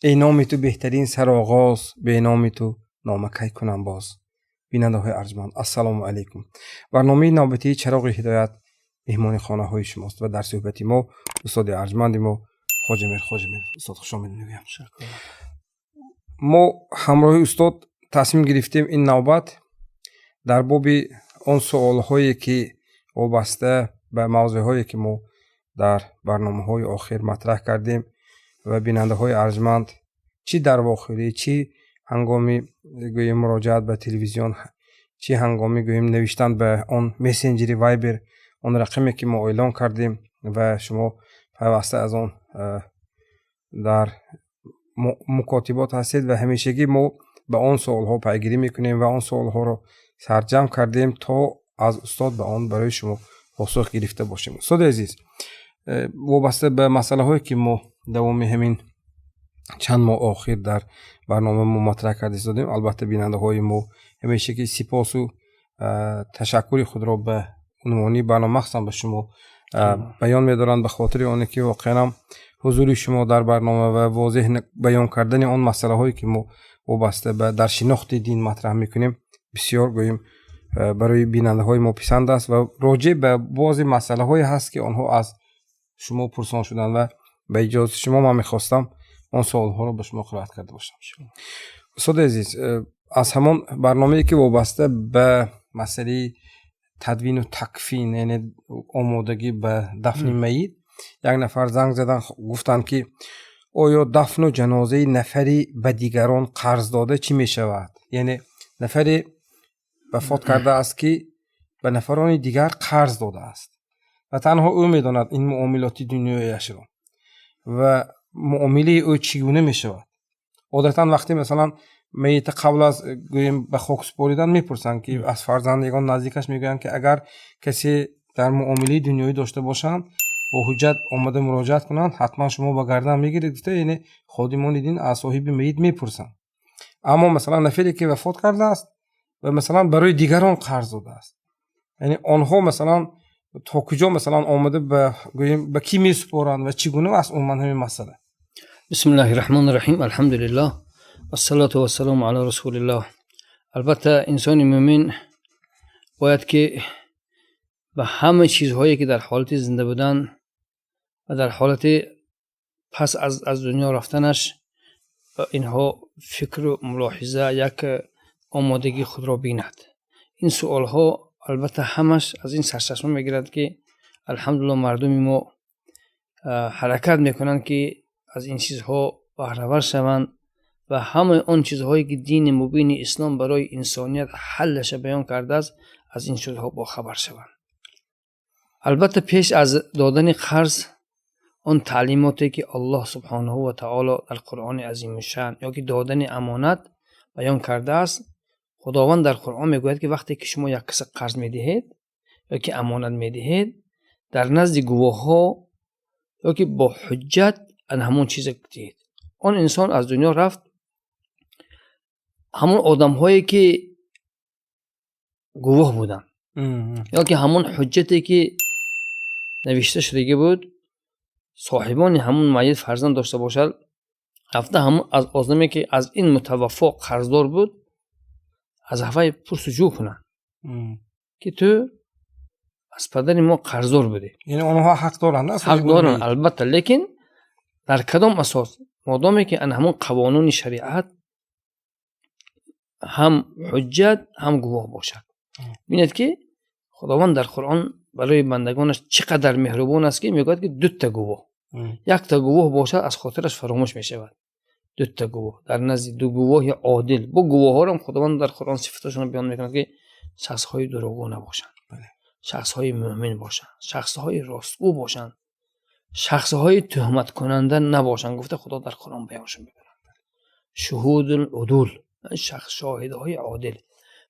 Эй номи ту беҳтарин сароғоз, беноми ту нома кай кунам боз. Бинандаҳои арҷманд, ассалому алайкум. Барномаи навбатии «Чароғи ҳидоят» меҳмони хонаҳои шумост ва дар суҳбати мо устоди арҷманди мо Хоҷамир Хоҷамир. Устод, хушомед мегӯям. Мо ҳамроҳи устод тасмим гирифтем ин навбат дар боби он суолҳое, ки вобаста ба мавзӯъҳое, ки мо дар барномаҳои охир матраҳ кардем ва бинандаҳои арҷманд чӣ дар вохӯрӣ, чӣ ҳангоми, гӯем, муроҷиат ба телевизион, чӣ ҳангоми, гӯем, навиштан ба он мессенҷери Вайбер, он рақаме, ки мо эълон кардем ва шумо пайваста аз он дар мукотибот ҳастед ва ҳамешагӣ мо ба он суолҳо пайгирӣ мекунем ва он суолҳоро сарҷамъ кардем, то аз устод ба он барои шумо посух гирифта бошем. Устоди азиз, вобаста ба масъалаҳое, ки мо давоми ҳамин чанд моҳ охир дар барнома мо матраҳ карда истодем, албатта, бинандаҳои мо ҳамешагӣ сипосу ташаккури худро ба унвони барнома, махсусан ба шумо баён медоранд, ба хотири оне ки воқеанам ҳузури шумо дар барнома ва возеҳ баён кардани он масъалаҳое, ки мо вобаста ба дар шинохти дин матраҳ мекунем, бисёр, гӯем, барои бинандаҳои мо писанд аст ва роҷеъ ба баъзе масъалаҳое ҳаст, ки онҳо аз шумо пурсон шуданд ва ба иҷозати шумо ман мехостам он суолҳоро ба шумо қироат карда бошам. Устоди азиз, аз ҳамон барномае, ки вобаста ба масъалаи тадвину такфин, яъне омодагӣ ба дафни майит, як нафар занг задан, гуфтанд, ки оё дафну ҷанозаи нафари ба дигарон қарз дода чӣ мешавад? Яъне нафаре вафот кардааст, ки ба нафарони дигар қарз додааст ва танҳо ӯ медонад ин муомилоти дунёяшро ва муомилаи ӯ чӣ гуна мешавад. Одатан вақте, масалан, майита қабл аз, гӯем, ба хок супоридан мепурсанд, ки аз фарзанд, ягон наздикаш мегӯянд, ки агар касе дар муомилаи дунёӣ дошта бошанд, бо ҳуҷҷат омада муроҷиат кунанд, ҳатман шумо ба гардан мегиред, гуфта, яъне ходимони дин аз соҳиби майит мепурсанд. Аммо, масалан, нафаре, ки вафот кардааст ва, масалан, барои дигарон қарз додааст, яъне онҳо, масалан, то куҷо, масалан, омада ба, гӯем, ба кӣ месупоранд ва чӣ гуна аст умуман ҳамин масъала? Бисмиллаҳи раҳмони раҳим, алҳамдулиллаҳ, вассалоту вассалому ала расулиллаҳ. Албатта, инсони мӯмин бояд ки ба ҳама чизҳое, ки дар ҳолати зинда будан ва дар ҳолати пас аз дунё рафтанаш, ба инҳо фикру мулоҳиза, як омодагии худро бинад. Ин суолҳо, албатта, ҳамаш аз ин сарчашма мегирад, ки алҳамдулиллоҳ, мардуми мо ҳаракат мекунанд, ки аз ин чизҳо баҳравар шаванд ва ҳамаи он чизҳое, ки дини мубини ислом барои инсоният ҳаллаша баён кардааст, аз ин чизҳо бохабар шаванд. Албатта, пеш аз додани қарз он таълимоте, ки Аллоҳ субҳонаҳу ва таоло дар Қуръони азимушшаън ё ки додани амонат баён кардааст. Худованд дар Қуръон мегӯяд, ки вақте ки шумо як каса қарз медиҳед ё ки амонат медиҳед, дар назди гувоҳҳо ё ки бо ҳуҷҷат ан ҳамон чиза диҳед. Он инсон аз дунё рафт, ҳамон одамҳое, ки гувоҳ буданд ё ки ҳамон ҳуҷҷате, ки навишта шудагӣ буд, соҳибони ҳамон майит фарзанд дошта бошад, рафта ҳамон аз одаме, ки аз ин мутаваффо қарздор буд, аз ҳавай пурсуҷӯ кунанд, ки ту аз падари мо қарздор будӣ. Яъне онҳо ҳақ доранд? Ҳақ доранд, албатта, лекин дар кадом асос? Модоме ки ана ҳамон қавонуни шариат ҳам ҳуҷҷат, ҳам гувоҳ бошад. Бинед, ки Худованд дар Қуръон барои бандагонаш чӣ қадар меҳрубон аст, ки мегӯяд, ки дута гувоҳ. Якта гувоҳ бошад, аз хотираш фаромӯш мешавад. Дута гувоҳ, дар назди ду гувоҳи одил. Бо гувоҳҳоро Худованд дар Қуръон сифаташонро баён мекунад, ки шахсҳои дурӯғгӯ набошанд, шахсҳои мӯъмин бошанд, шахсҳои ростгӯ бошанд, шахсҳои тӯҳматкунанда набошанд, гуфта Худо дар Қуръон баёншон мекунад. Шуҳудул удул, шахс шоҳидҳои одил.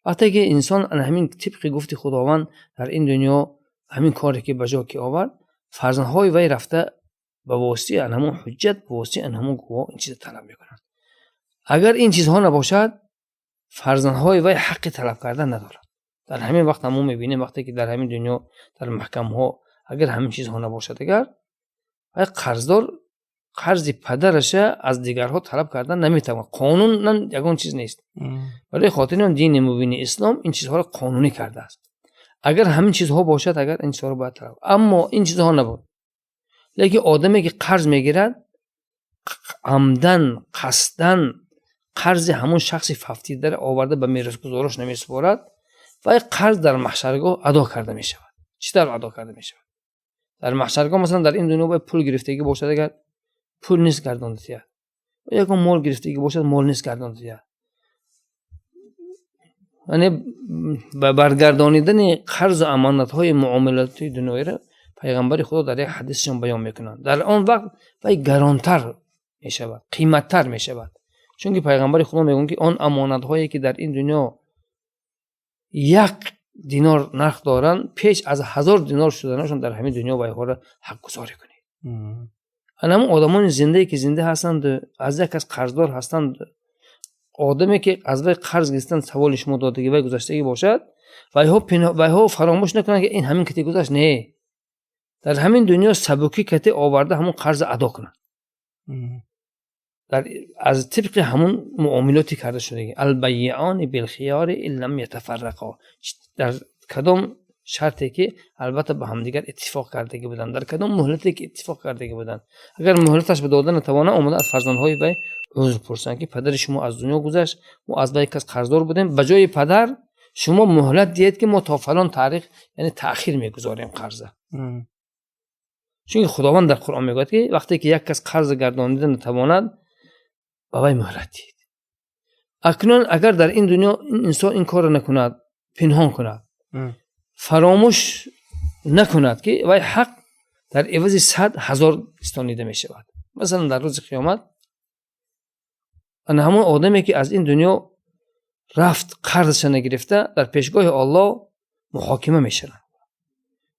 Вақте ки инсон ҳамин тибқи гуфти Худованд дар ин дунё ҳамин коре ки ба ҷо ки овард, фарзандҳои вай рафта ба воситаи ан ҳамон ҳуҷҷат, ба воситаи ан ҳамон гувоҳ ин чиза талаб мекунанд. Агар ин чизҳо набошад, фарзандҳои вай ҳаққи талаб кардан надоранд. Дар ҳамин вақт мо мебинем, вақте ки дар ҳамин дунё дар маҳкамаҳо агар ҳамин чизҳо набошад, агар вай қарздор Қарзи падараша аз дигарҳо талаб кардан наметавонад, қонунан ягон чиз нест. Барои хотири он дини мубини ислом ин чизҳоро қонунӣ кардааст. Агар ҳамин чизҳо бошад, агар ин чизҳоро бояд талаб, аммо ин чизҳо набуд. Лекин одаме ки қарз мегирад, амдан, қасдан қарзи ҳамон шахси фавтидаро оварда ба меросгузорош намесупорад, вай қарз дар маҳшаргоҳ адо карда мешавад. Чӣ тавр адо карда мешавад дар маҳшаргоҳ? Масалан, дар ин дунё бояд пул гирифтагӣ бошад, агар пул нест, гардонда диҳад. Ягон мол гирифтагӣ бошад, мол нест, гардонда диҳад. Яъне ба баргардонидани қарзу аманатҳои муомилатии дунёиро пайғамбари Худо дар як ҳадисшон баён мекунанд. Дар он вақт вай гаронтар мешавад, қиматтар мешавад, чунки пайғамбари Худо мегӯянд, ки он амонатҳое ки дар ин дунё 1 динор нарх доранд, пеш аз 1000 динор шуданашон дар ҳамин дунё вайҳоро ҳақгузорӣ кунед. Ана ҳамон одамони зиндае ки зинда ҳастанд, аз як кас қарздор ҳастанд, одаме ки аз вай қарз гирифтан, саволи шумо додагӣ, вай гузаштагӣ бошад, вайҳо фаромӯш накунанд, ки ин ҳамин кати гузашт. Не, дар ҳамин дунё сабукӣ кати оварда ҳамон қарза адо кунанд дар аз тибқи ҳамон муомилоти карда шудагӣ. Албайиони билхиёри ин лам ятафаррақо, дар кадом шарте ки албатта ба ҳамдигар иттифоқ кардагӣ буданд, дар кадом муҳлате ки иттифоқ кардагӣ буданд. Агар муҳлаташ ба дода натавонад, омада аз фарзандҳои вай узр пурсанд, ки падари шумо аз дунё гузашт, мо аз вай кас қарздор будем, ба ҷои падар шумо муҳлат диҳед, ки мо то фалон таърих, яъне таъхир мегузорем қарза. Чунки Худованд дар Қуръон мегӯяд, ки вақте ки як кас қарз гардонида натавонад, ба вай муҳлат диҳед. Акнун агар дар ин дунё ин инсон ин корро накунад, пинҳон кунад, фаромӯш накунад, ки вай ҳақ дар ивази 100 000 истонида мешавад. Масалан, дар рӯзи қиёмат ана ҳамон одаме ки аз ин дунё рафт, қарзаша нагирифта, дар пешгоҳи Оллоҳ муҳокима мешавад.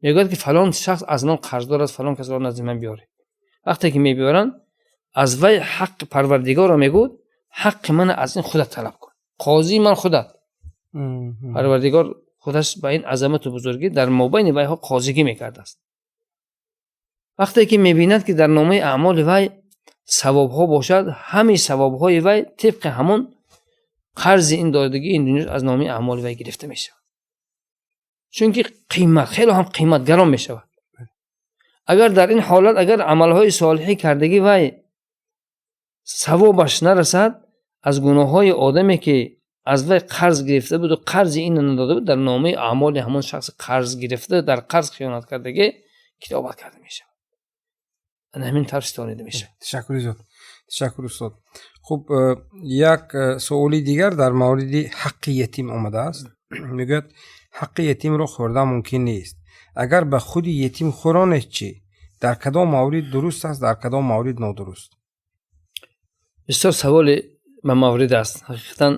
Мегӯяд, ки фалон шахс аз ман қарздор аст, фалон касро назди ман биёред. Вақте ки мебиёранд, аз вай ҳаққи Парвардигорро мегӯд: ҳаққи мана аз ин худат талаб кун, қозии ман худат. Парвардигор худаш ба ин азамату бузургӣ дар мобайни вайҳо қозигӣ мекардааст. Вақте ки мебинад, ки дар номаи аъмоли вай савобҳо бошад, ҳамаи савобҳои вай тибқи ҳамон қарзи ин додагии ин дунё аз номаи аъмоли вай гирифта мешавад, чунки қимат хело ҳам қимат гарон мешавад. Агар дар ин ҳолат, агар амалҳои солиҳӣ кардагӣ вай савобаш нарасад, аз гуноҳҳои одаме ки аз вай қарз гирифта буду қарзи инро надода буд, дар номаи аъмоли ҳамон шахси қарз гирифта, дар қарз хиёнат кардагӣ китобат карда мешавад. Ана ҳамин тавр ситонида мешавад. Ташаккури зиёд, ташаккур, устод. Хуб, як суоли дигар дар мавриди ҳаққи ятим омадааст. Мегӯяд: ҳаққи ятимро хӯрдан мумкин нест. Агар ба худи ятим хӯронед чӣ? Дар кадом маврид дуруст аст, дар кадом маврид нодуруст? Бисёр саволи ба маврид аст. Ҳақиқатан,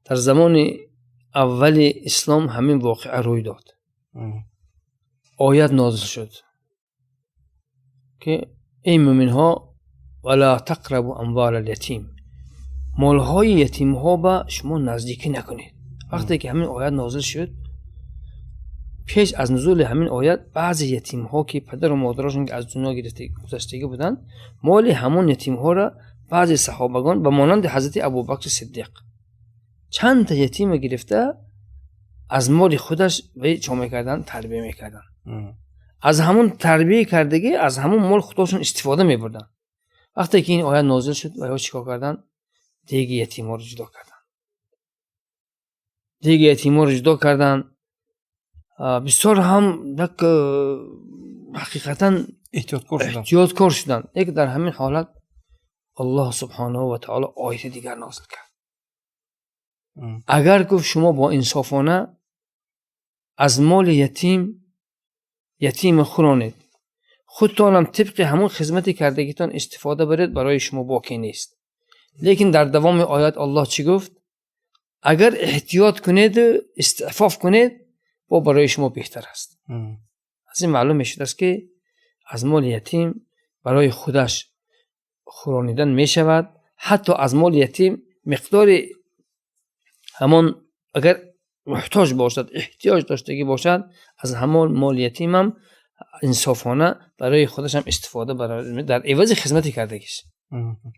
дар замони аввали ислом ҳамин воқеа рӯй дод. Оят нозил шуд, ки эй мӯминҳо, вала тақрабу амвола ятим, молҳои ятимҳо ба шумо наздикӣ накунед. Вақте ки ҳамин оят нозил шуд, пеш аз нузули ҳамин оят баъзе ятимҳо ки падару модарашон аз дунё гирифта гузаштагӣ буданд, моли ҳамон ятимҳоро баъзе саҳобагон, ба монанди ҳазрати Абубакри Сиддиқ, чандта ятима гирифта, аз моли худаш вай чо мекарданд, тарбия мекарданд. Аз ҳамон тарбия кардагӣ, аз ҳамон мол худошон истифода мебурданд. Вақте ки ин оят нозил шуд, вайҳо чӣ кор карданд? Деги ятимҳоро ҷудо карданд, деги ятимҳоро ҷудо карданд. Бисёр ҳам як ҳақиқатан эҳтиёткор шуданд. Эҳтиёткор шуданд. Лекин дар ҳамин ҳолат Аллоҳ субҳонаҳу ва таоло ояти дигар нозил кард. Агар, гуфт, шумо бо инсофона аз моли ятим ятима хӯронед, худтонам тибқи ҳамон хизмати кардагитон истифода баред, барои шумо боке нест. Лекин дар давоми оят Аллоҳ чӣ гуфт? Агар эҳтиёт кунеду истифоф кунед, бо барои шумо беҳтар аст. Аз ин маълум мешудааст, ки аз моли ятим барои худаш хӯронидан мешавад. Ҳатто аз моли ятим миқдори ҳамон, агар муҳтоҷ бошад, эҳтиёҷ доштагӣ бошад, аз ҳамон моли ятимам Инсофона барои худаш ҳам истифода барад дар ивази хизмати кардагиш.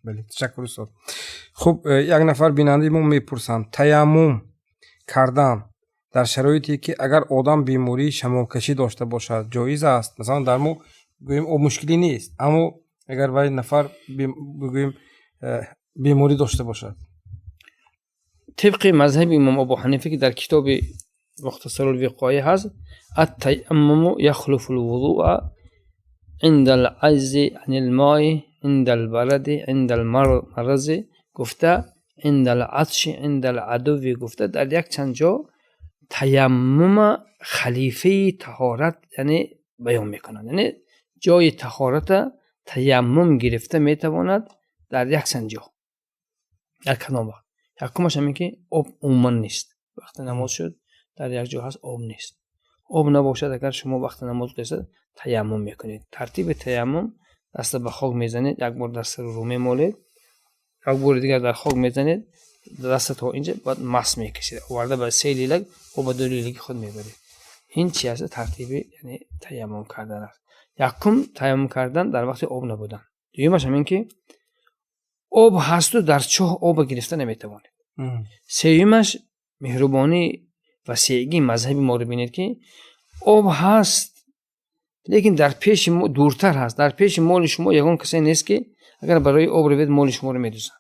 Бале, ташаккур, устод. Хуб, як нафар бинандаи мо мепурсанд: таяммум кардан дар шароите, ки агар одам бемории шамолкашӣ дошта бошад, ҷоиз аст? Масалан, дар мо, гӯем, об мушкилӣ нест, аммо агар вай нафар, бигӯем, беморӣ дошта бошад. Тибқи мазҳаби имом Абу Ҳанифа, ки дар китоби Мухтасарул Виқоя ҳаст, التيمم يخلف الوضوء عند العجز عن الماء، عند البرد، عند المرض гуфта, عند العطش، عند العدو гуфта, дар як чанд ҷо таяммума халифаи таҳорат, яъне, баён мекунанд, яъне ҷои таҳората таяммум гирифта метавонад дар як чанд ҷо, дар кадом вақт. Якумаш ҳамин, ки об умуман нест. Вақти намоз шуд, дар як ҷо ҳаст, об нест. Об набошад, агар шумо вақти намоз гузашта, таяммум мекунед. Тартиби таяммум: даста ба хок мезанед, як бор дастаро рӯ мемолед, як бори дигар дар хок мезанед даста то инҷа, баъд мас мекашед, оварда ба се лилак об ба ду лилаки худ мебаред. Ин чи аст? Тартиби, яъне, таяммум кардан аст. Якум, таяммум кардан дар вақти об набудан. Дуюмаш ҳамин, ки об ҳасту дар чоҳ оба гирифта наметавонед. Сеюмаш, меҳрубонӣ, васеъигии мазҳаби моро бинед, ки об ҳаст, лекин дар пеши дуртар ҳаст, дар пеши моли шумо ягон касе нест, ки агар барои об равед, моли шуморо медузанд.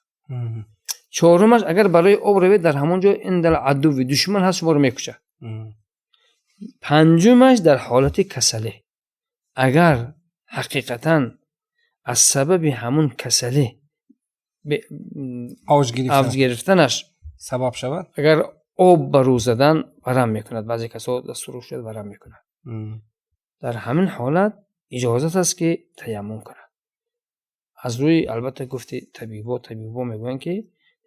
Чорумаш, агар барои об равед, дар ҳамон ҷо عند العدو, душман ҳаст, шуморо мекушад. Панҷумаш, дар ҳолати касалӣ, агар ҳақиқатан аз сабаби ҳамун касалӣ авҷ гирифтанаш сабаб шавад, агар об ба рӯ задан варам мекунад, баъзе касо дасту рӯ шуяд, варам мекунад, дар ҳамин ҳолат иҷозат аст, ки таяммум кунад. Аз рӯи, албатта, гуфти табибо. Табибо мегӯянд, ки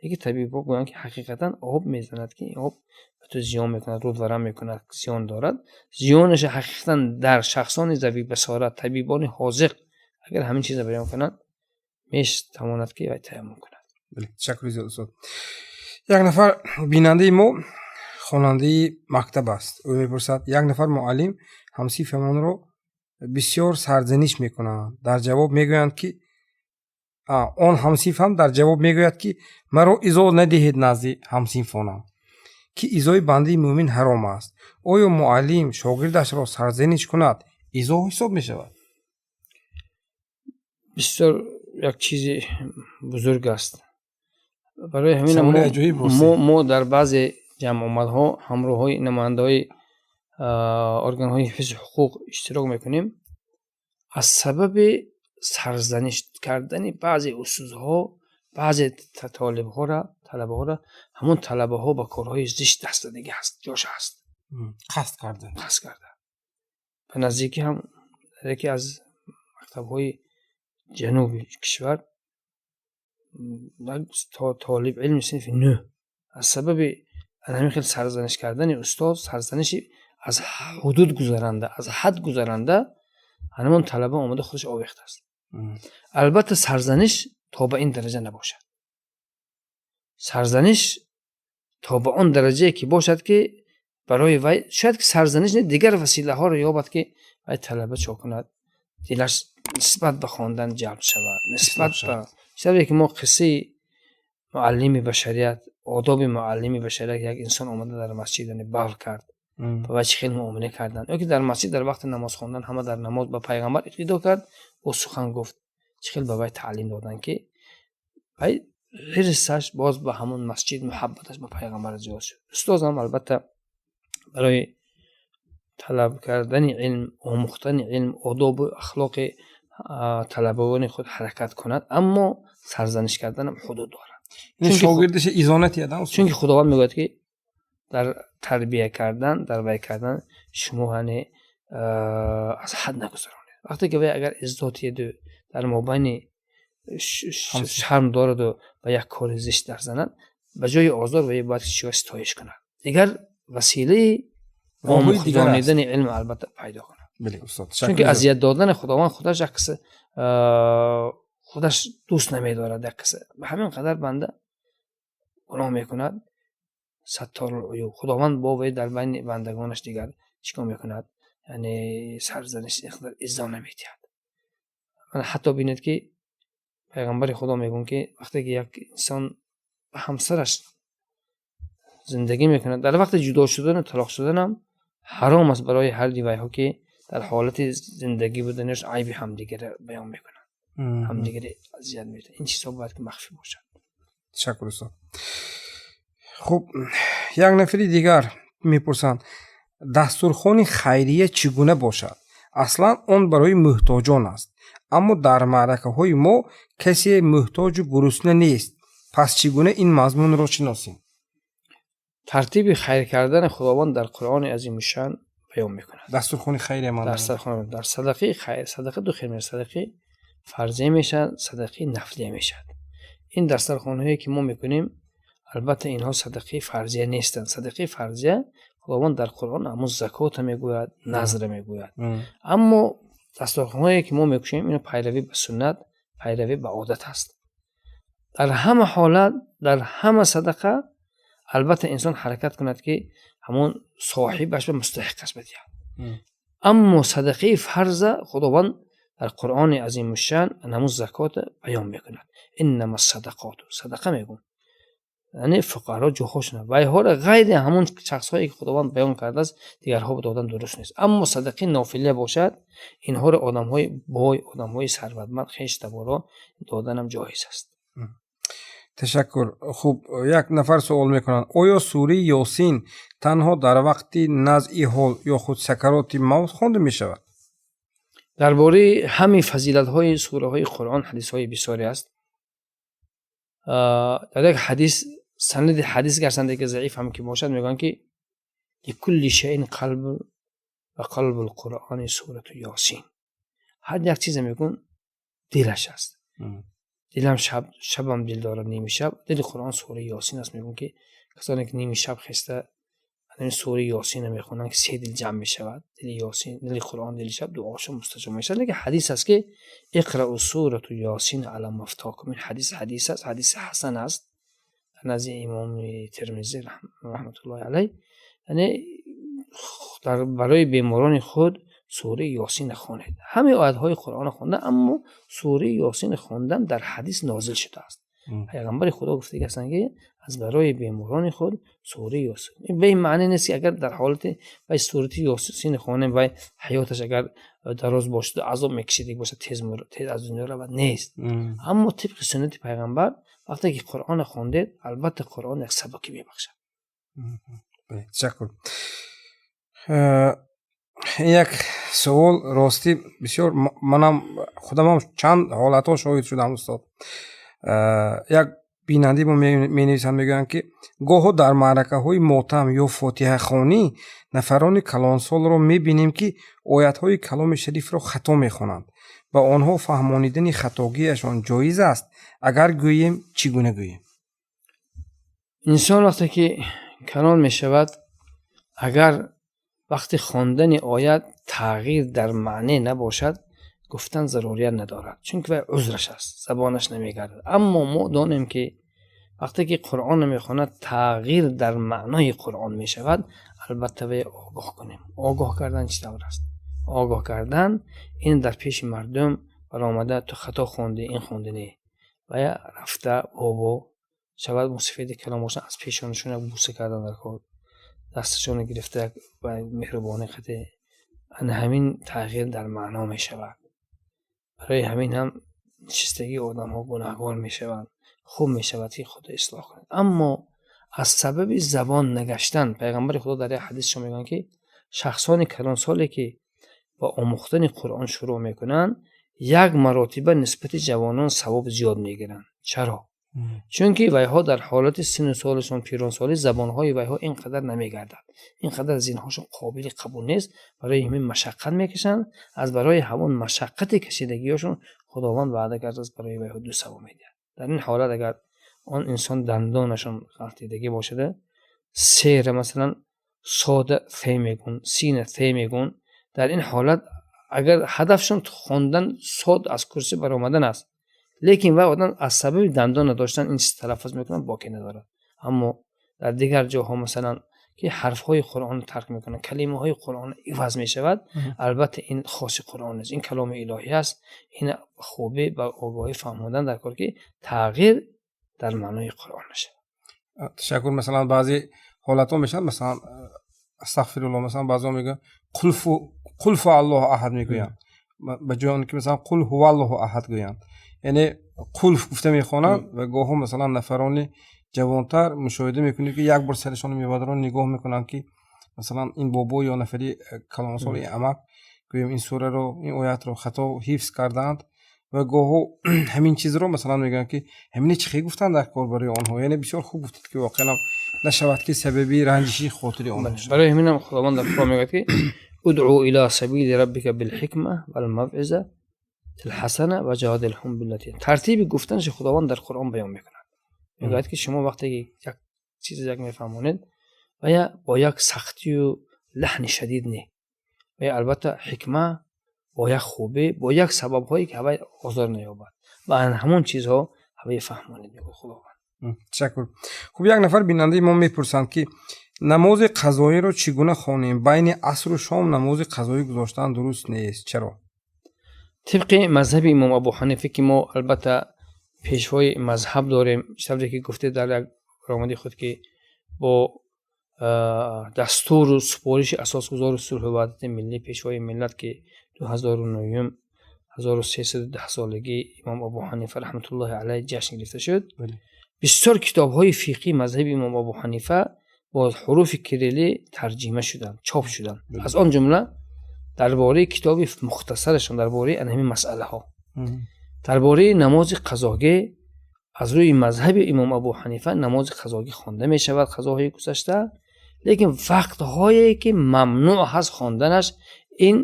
яке табибо гӯянд, ки ҳақиқатан об мезанад, ки об ба ту зиён мекунад, руд варам мекунад, зиён дорад. Зиёнаша ҳақиқатан дар шахсони завии басорат, табибони ҳозиқ агар ҳамин чиза баён кунанд, метавонад, ки вай таяммум кунад. Ташаккури зиёд, устод. Як нафар бинандаи мо хонандаи мактаб аст. Ӯ мепурсад: як нафар муаллим ҳамсинфамонро бисёр сарзаниш мекунанд. Дар ҷавоб мегӯянд, ки он ҳамсинфам дар ҷавоб мегӯяд, ки маро изо надиҳед назди ҳамсинфонам, ки изои бандаи мӯъмин ҳаром аст. Оё муаллим шогирдашро сарзаниш кунад, изо ҳисоб мешавад? Бисёр як чизи бузург аст. Барои ҳамин мо дар баъзе ҷамъомадҳо ҳамроҳҳои намояндаҳои органҳои ҳифзи ҳуқуқ иштирок мекунем. Аз сабаби сарзаниш кардани баъзе устозҳо баъзе толибҳоро, талабаҳоро, ҳамон талабаҳо ба корҳои зишт даст задагӣ ҳаст, ҷош ҳаст. Қасд карда. Қасд карда. Ба наздикӣ ҳам дар яке аз мактабҳои ҷануби кишвар толиби илми синфи нӯҳ аз сабаби ҳамин хел сарзаниш кардани устод, сарзаниши аз ҳудуд гузаранда, аз ҳад гузаранда, ҳамон талаба омада худаш овехтааст. Албатта, сарзаниш то ба ин дараҷа набошад. Сарзаниш то ба он дараҷае ки бошад, ки барои вай шояд ки сарзаниш не, дигар василаҳоро ёбад, ки вай талаба чо кунад, дилаш нисбат ба хондан ҷалб шавад, нисбат ба сабабе ки мо қиссаи муаллими башарият, одоби муаллими башарият, як инсон омада дар масҷид, яъне, бавл кард, ба вай чӣ хел муомила карданд, ё ки дар масҷид дар вақти намоз хондан ҳама дар намоз ба пайғамбар иқтидо кард, ӯ сухан гуфт, чӣ хел ба вай таълим доданд, ки вай ҳирсаш боз ба ҳамон масҷид, муҳаббаташ ба пайғамбар зиёд шуд. Устозам, албатта, барои талаб кардани илм, омӯхтани илм, одобу ахлоқи талабагони худ ҳаракат кунад, аммо сарзаниш карданам ҳудуд дорад. Шогирдаш изо натиҳад. Чунки Худованд мегӯяд, ки дар тарбия кардан, дар вай кардан шумо, яъне, аз ҳад нагузаронед. Вақте ки вай агар иззо тиҳеду дар мобайни шарм дораду ба як кори зишт дар занад, ба ҷои озор вай бояд чиро ситоиш кунад, дигар василаи омӯхтонидани илм, албатта, пайдо кунад. Чунки азият додани Худованд худаш як киса худаш дӯст намедорад. Як киса ба ҳамин қадар банда гуноҳ мекунад, Сатторул уюб Худованд бо вай дар байни бандагонаш дигар чӣ кор мекунад? Яъне сарзаниш инқадар иззо намедиҳад. Ҳатто бинед, ки Пайғамбари Худо мегӯянд, ки вақте ки як инсон ба ҳамсараш зиндагӣ мекунад, дар вақти ҷудо шудан ва талоқ шудан ҳам ҳаром аст барои ҳар дувайҳо, ки дар ҳолати зиндагӣ буданаш айби ҳамдигарро баён мекунанд, ҳамдигарро азият медиҳанд. Ин чизҳо бояд ки махфӣ бошад. Ташаккур, устод. Хуб, як нафари дигар мепурсанд: дастурхони хайрия чӣ гуна бошад? Аслан он барои муҳтоҷон аст, аммо дар маъракаҳои мо касе муҳтоҷу гурусна нест. Пас чӣ гуна ин мазмунро шиносем? Тартиби хайр кардани Худованд дар Қуръони Азимушшаън баён мекунад. Дастурхони хайрия ман Дастурхон дар садақаи хайр, садақа ду хел мешавад: садақаи фарзия мешавад, садақаи нафлия мешавад. Ин дастархонҳое ки мо мекунем, албатта, инҳо садақаи фарзия нестанд. Садақаи фарзия Худованд дар Қуръон ҳамун закота мегӯяд, назра мегӯяд. Аммо дастархонҳое ки мо мекушем, ино пайравӣ ба суннат, пайравӣ ба одат аст. Дар ҳама ҳолат, дар ҳама садақа, албатта, инсон ҳаракат кунад, ки ҳамон соҳибаш ба мустаҳиқаш бидиҳад. Аммо садақаи фарза Худованд дар Қуръони Азимушшаън ҳамун закота баён мекунад. Иннама садақоту садақа мегӯн, яъне фуқаро ҷоҳошона вайҳоро ғайри ҳамон шахсҳое ки Худованд баён кардааст, дигарҳо додан дуруст нест. Аммо садақаи нофила бошад, инҳоро одамҳои бой, одамҳои сарватманд, хештаборо доданам ҷоиз аст. Ташаккур. Хуб, як нафар суол мекунанд: оё сураи Ёсин танҳо дар вақти назъи ҳол ё худ сакароти мавт хонда мешавад? Дар бораи ҳамаи фазилатҳои сураҳои Қуръон ҳадисҳои бисёре аст. Дар як ҳадис, санади ҳадис гарчанде ки заиф ҳам ки бошад, мегӯянд, ки لكل شيء قلب وقلب القرآن سورة يس. Ҳар як чизе, мегӯн, дилаш аст. Дилам шаб, шабам дил дорад, ними шаб. Дили Қуръон сураи Ёсин аст. Мегӯн, ки касоне ки ними шаб хеста ҳамин сураи Ёсинро мехонанд, ки се дил ҷамъ мешавад: дили Ёсин, дили Қуръон, дили шаб, дуошон мустаҷоб мешавад. Лекин ҳадис аст, ки اقرءوا سورة يس على موتاكم. Ин ҳадис ҳадис аст, ҳадиси ҳасан аст дар назди имоми Термизӣ раҳматуллоҳи алайҳ. Яъне барои беморони худ сураи Ёсинро хонед. Ҳамаи оятҳои Қуръонро хондан, аммо сураи Ёсинро хондан дар ҳадис нозил шудааст. Пайғамбари Худо гуфтаги ҳастанд, ки аз барои беморони худ сураи Ёсин. Ин ба ин маъне нест, ки агар дар ҳолати вай сурати Ёсин хонем, вай ҳаёташ агар дароз бошад, азоб мекашидик бошад, тез аз дунё равад, нест. Аммо тибқи суннати пайғамбар, вақте ки Қуръонро хондед, албатта, Қуръон як сабукӣ мебахшад. Ташаккур. Як суол, ростӣ, бисёр манам худамам чанд ҳолатҳо шоҳид шудам, устод. Як бинандаи мо менависанд, мегӯянд, ки гоҳо дар маъракаҳои мотам ё фотиҳахонӣ нафарони калонсолро мебинем, ки оятҳои Каломи Шарифро хато мехонанд. Ба онҳо фаҳмонидани хатогиашон ҷоиз аст? Агар гӯем, чӣ гуна гӯем? Инсон вақте ки калон мешавад, агар вақти хондани оят тағйир дар маъне набошад, гуфтан зарурият надорад, чунки вай узраш аст, забонаш намегардад. Аммо мо донем, ки вақте ки Қуръонро мехонад, тағйир дар маънои Қуръон мешавад, албатта, вай огоҳ кунем. Огоҳ кардан чӣ тавр аст? Огоҳ кардан ин дар пеши мардум баромада ту хато хондӣ, ин хонди не. Ва рафта бобо шавад, мусафиди калон бошанд, аз пешонашон як бӯса кардан дар кор, дасташонро гирифта як меҳрубонӣ қате. Ана ҳамин тағйир дар маъно мешавад. Барои ҳамин ҳам нишастагии одамҳо гунаҳгор мешаванд. Хуб мешавад, ки худо ислоҳ кунад. Аммо аз сабаби забон нагаштан, Пайғамбари Худо дар як ҳадисшон мегӯянд, ки шахсони калонсоле ки ба омӯхтани Қуръон шурӯъ мекунанд, як маротиба нисбати ҷавонон савоб зиёд мегиранд. Чаро? Чунки вайҳо дар ҳолати синну солашон пиронсолӣ, забонҳои вайҳо ин қадар намегардад, ин қадар зеҳнҳошон қобили қабул нест. Барои ҳамин машаққат мекашанд. Аз барои ҳамон машаққати кашидагиҳошон Худованд ваъда кардааст, барои вайҳо ду савоб медиҳад. Дар ин ҳолат агар он инсон дандонашон ғалтидагӣ бошада, сера, масалан, сода фе мегӯн, сина фе мегӯн, дар ин ҳолат агар ҳадафшон хондан сод аз курсӣ баромадан аст, лекин вай одам аз сабаби дандон надоштан ин чиз талаффуз мекунад, боке надорад. Аммо дар дигар ҷоҳо, масалан, Ки ҳарфҳои Қуръонро тарк мекунанд, калимаҳои Қуръон иваз мешавад. Албатта, ин хоси Қуръон нест, ин каломи илоҳӣ аст. Ин хубӣ ба огоҳӣ фаҳмодан дар кор, ки тағйир дар маънои Қуръон нашавад. Ташаккур. Масалан, баъзе ҳолатҳо мешавад, масалан, астағфируллоҳ, масалан, баъзеҳо мегӯянд қулфу аллоҳу аҳад мегӯянд, ба ҷои он ки, масалан, қул ҳуваллоҳу аҳад гӯянд, яъне қулф гуфта мехонанд. Ва гоҳо, масалан, нафарони ҷавонтар мушоҳида мекунед, ки як бор сарашонро мебаранд, нигоҳ мекунанд, ки масалан ин бобо ё нафари калонсол, ин амак, гӯем, ин сураро, ин оятро хато ҳифз кардаанд. Ва гоҳо ҳамин чизро, масалан, мегӯянд, ки ҳамине чӣ хел гуфтанд дар кор барои онҳо. Яъне бисёр хуб гуфтед, ки воқеан нашавад, ки сабаби ранҷиши хотири онҳо шавад. Барои ҳаминам Худованд дар Қуръон мегӯяд, ки удъу ила сабили раббика билҳикма валмавъизати лҳасана ва ҷодилҳум биллати. Тартиби гуфтанаши Худованд дар Қуръон баён мекунад. Мегӯяд, ки шумо вақте ки як чизе як мефаҳмонед, вая бо як сахтию лаҳни шадид не, вая албатта ҳикма, бо як хубӣ, бо як сабабҳое, ки ҳавай озор наёбад, ва ҳамон чизҳо ҳавай фаҳмонед, мегӯяд Худованд. Ташаккур. Хуб, як нафар бинандаи мо мепурсанд, ки намози қазоиро чӣ гуна хонем? Байни асру шом намози қазоӣ гузоштан дуруст нест, чаро? Тибқи мазҳаби имом Абу Ҳанифа, ки мо албатта пешвои мазҳаб дорем, тавре ки гуфте дар як баромади худ, ки бо дастуру супориши асосгузори сулҳу ваҳдати миллӣ, пешвои миллат, ки 2009 1310 солагии имом Абу Ҳанифа раҳматуллоҳи алайҳ ҷашн гирифта шуд, бисёр китобҳои фиқҳии мазҳаби имом Абу Ҳанифа бо ҳуруфи кириллӣ тарҷима шуданд, чоп шуданд. Аз он ҷумла дар бораи китоби мухтасарашон дар бораи ана ҳамин масъалаҳо, дар бораи намози қазогӣ. Аз рӯи мазҳаби имом Абу Ҳанифа намози қазогӣ хонда мешавад, қазоҳои гузашта, лекин вақтҳое ки мамнӯъ ҳаст хонданаш, ин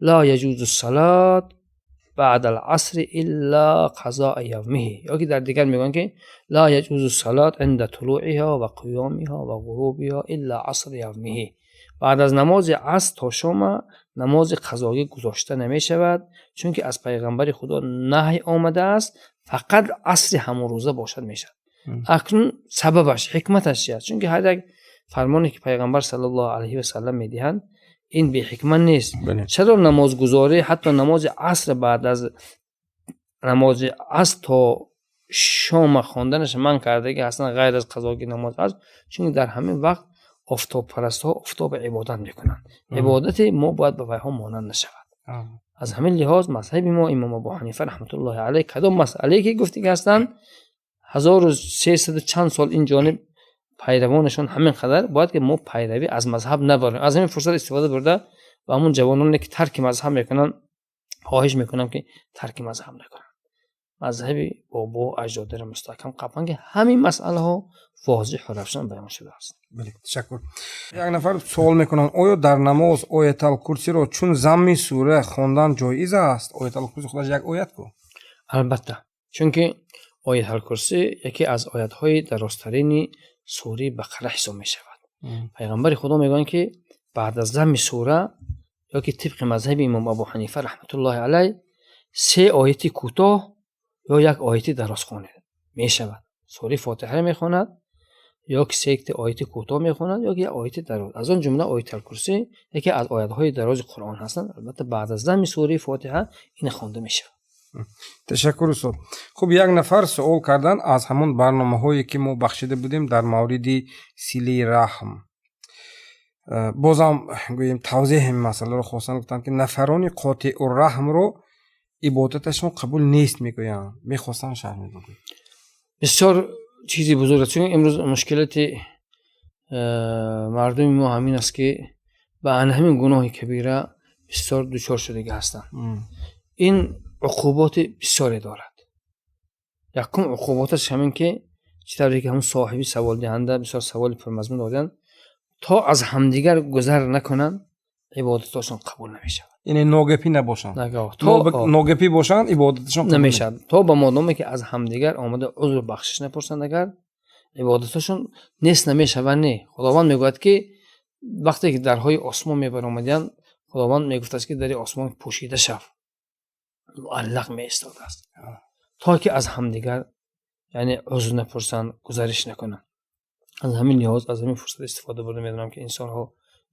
ла яҷузу салот баъд аласри илла қазоа явмиҳи, ё ки дар дигар мегӯянд, ки ла яҷузу салот инда тулӯиҳо ва қиёмиҳо ва ғурубиҳо илла асри явмиҳи. Баъд аз намози аср то шома намози қазогӣ гузошта намешавад, чунки аз пайғамбари Худо наҳй омадааст, фақат асри ҳамон рӯза бошад, мешавад. Акнун сабабаш, ҳикматаш чи аст? Чунки ҳар як фармоне, ки пайғамбар саллаллоҳу алайҳи васаллам медиҳанд, ин беҳикмат нест. Чаро намозгузорӣ, ҳатто намози аср, баъд аз намози аср то шома хонданаш манъ кардаги ҳастанд, ғайр аз қазоги намоз аст? Чунки дар ҳамин вақт офтобпарастҳо офтобро ибодат мекунанд. Ибодати мо бояд ба вайҳо монанд нашавад. Аз ҳамин лиҳоз мазҳаби мо, имом Абу Ҳанифа раҳматуллоҳи алайҳ, кадом масъалае ки гуфтиги ҳастанд, 1300 чанд сол ин ҷониб пайравонашон ҳамин қадар, бояд ки мо пайравӣ аз мазҳаб набарем. Аз ҳамин фурсат истифода бурда, ба ҳамон ҷавононе, ки тарки мазҳаб мекунанд, хоҳиш мекунам, ки тарки мазҳаб накунанд, мазҳаби бобо аҷдодиро мустаҳкам қапанд, ки ҳамин масъалаҳо возеҳу равшан баён шудааст. Бале, ташаккур. Як нафар суол мекунанд: оё дар намоз Оятал Курсиро чун замми сура хондан ҷоиз аст? Оятал Курси худаш як оят ку. Албатта, чунки Оятал Курсӣ яке аз оятҳои дарозтарини сураи Бақара ҳисоб мешавад. Пайғамбари Худо мегӯянд, ки баъд аз замми сура, ё ки тибқи мазҳаби имом Абу Ҳанифа раҳматуллоҳи алайҳ, се ояти кӯтоҳ ё як ояти дароз хонед мешавад. Сураи Фотиҳаро мехонад, ё ки се ояти кӯтоҳ мехонад, ё ки як ояти дароз. Аз он ҷумла Оятал Курсӣ яке аз оятҳои дарози Қуръон ҳастанд. Албатта, баъд аз замми сураи Фотиҳа ин хонда мешавад. Ташаккур, устод. Хуб, як нафар суол кардан аз ҳамон барномаҳое, ки мо бахшида будем дар мавриди силаи раҳм. Бозам гӯем, тавзеҳи ҳамин масъаларо хостанд. Гуфтанд, ки нафарони қотеурраҳмро ибодаташон қабул нест мегӯянд, мехостанд шарҳ медодед. Бисёр чизи бузург аст, чун имрӯз мушкилоти мардуми мо ҳамин аст, ки ба ана ҳамин гуноҳи кабира бисёр дучор шудагӣ ҳастанд. Ин уқуботи бисёре дорад. Якум уқуботаш ҳамин, ки чӣ тавре ки ҳамун соҳиби саволдиҳанда бисёр саволи пурмазмун доданд, то аз ҳамдигар гузар накунанд, ибодатошон қабул намешавад. Яъне ногапӣ набошанд, ногапӣ бошанд, ибодаташон намешавад. То ба модоме ки аз ҳамдигар омада узру бахшиш напурсанд, агар ибодаташон нест намешавад. Не, Худованд мегӯяд, ки вақте ки дарҳои осмон мебаромадиянд, Худованд мегуфтааст, ки дари осмон пӯшида шав, муаллақ меистодааст, то ки аз ҳамдигар, яъне, узр напурсанд, гузариш накунанд. Аз ҳамин лиҳоз, аз ҳамин фурсат истифода бурда медонам, ки инсонҳо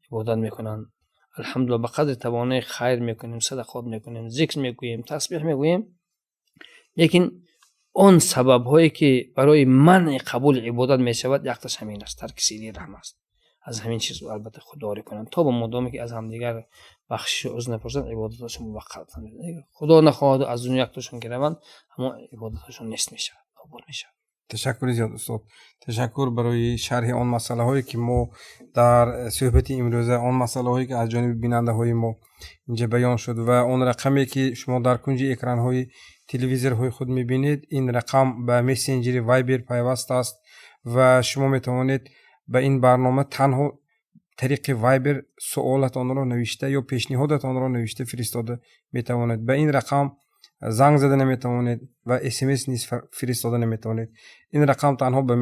ибодат мекунанд. Алҳамдулиллоҳ, ба қадри тавонои хайр мекунем, садақот мекунем, зикр мегӯем, тасбеҳ мегӯем. Лекин он сабабҳое, ки барои манъи қабули ибодат мешавад, якташ ҳамин аст, тарки силаи раҳм аст. Аз ҳамин чиз албатта худдорӣ кунанд. То ба модоме ки аз ҳамдигар бахшишу узр напурсанд, ибодаташон муваққат. Худо нахоҳад, аз дунё яктошон ки раванд, ҳамон ибодаташон нест мешавад, нобуд мешавад. Ташаккури зиёд, устод. Ташаккур барои шарҳи он масъалаҳое, ки мо дар суҳбати имрӯза, он масъалаҳое, ки аз ҷониби бинандаҳои мо инҷа баён шуд, ва он рақаме, ки шумо дар кунҷи экранҳои телевизорҳои худ мебинед, ин рақам ба мессенҷери Вайбер пайваст аст ва шумо метавонед ба ин барнома танҳо тариқи Вайбер суолатонро навишта ё пешниҳодатонро навишта фиристода метавонед. Ба ин рақам занг зада наметавонед ва СМС низ фиристода наметавонед. Ин рақам танҳо ба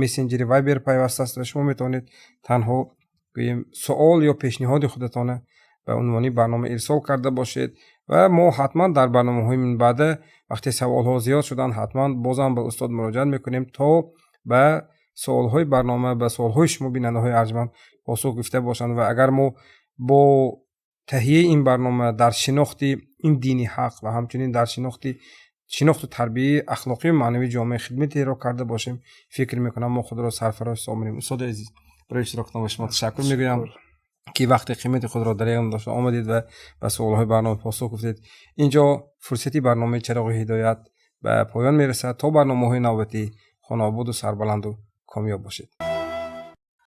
мессенҷери Вайбер пайваст аст ва шумо метавонед танҳо, гӯем, суол ё пешниҳоди худатона ба унвони барнома ирсол карда бошед ва мо ҳатман дар барномаҳои минбаъда, вақте саволҳо зиёд шуданд, ҳатман бозам ба устод муроҷиат мекунем, то ба суолҳои барнома, ба суолҳои шумо, бинандаҳои арҷманд, посух гуфта бошанд. Ва агар мо бо таҳияи ин барнома дар шинохти ин дини ҳақ ва ҳамчунин дар шинохту тарбияи ахлоқию маънавии ҷомеа хидматеро карда бошем, фикр мекунам, мо худро сарфароз ҳисоб менем. Устоди азиз, барои иштирокатон ба шумо ташаккур мегӯям, ки вақти қимати худро дар як дошта омадед ва ба суолҳои барнома посух гуфтед. Инҷо фурсати барномаи Чароғи ҳидоят ба поён мерасад. То барномаҳои навбатӣ хонаободу сарбаланду комёб бошед.